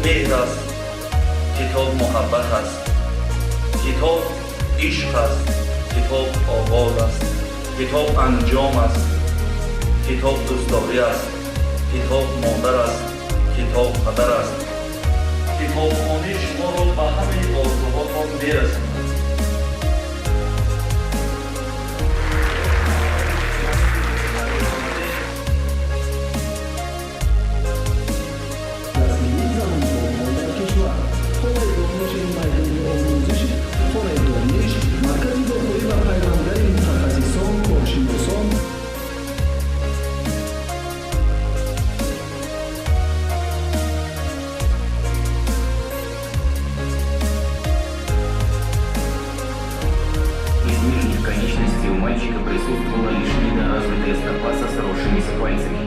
Меҳр аст, китоб муҳаббат аст, китоб ишқ аст, китоб оғоз аст, китоб анҷом аст, китоб дӯстдорӣ аст, китоб модар аст, китоб падар аст. Китобхонӣ шуморо ба ҳамаи орзуҳотон мерасонад. Дастгирии замонбонҳо дар кишвар. Хонаи дониш ин майдони омӯзиши Хонаи дониш, маркази вохӯрӣ ва пайвандари мутахассисон, коршиносон. Из нижних конечностей у мальчика присутствовала лишь недоразвитая стопа со сросшимися пальцами.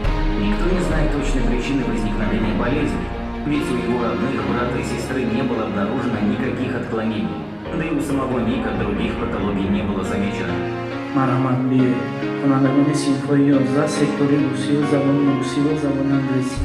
Никто не знает точной причины возникновения болезни, ведь у его родных, брата и сестры не было обнаружено никаких отклонений. Да и у самого Ника других патологий не было замечено. Марҳамат, биёед, хонандагони синфҳои 11, сектори русию забони русӣ ва забони англисӣ.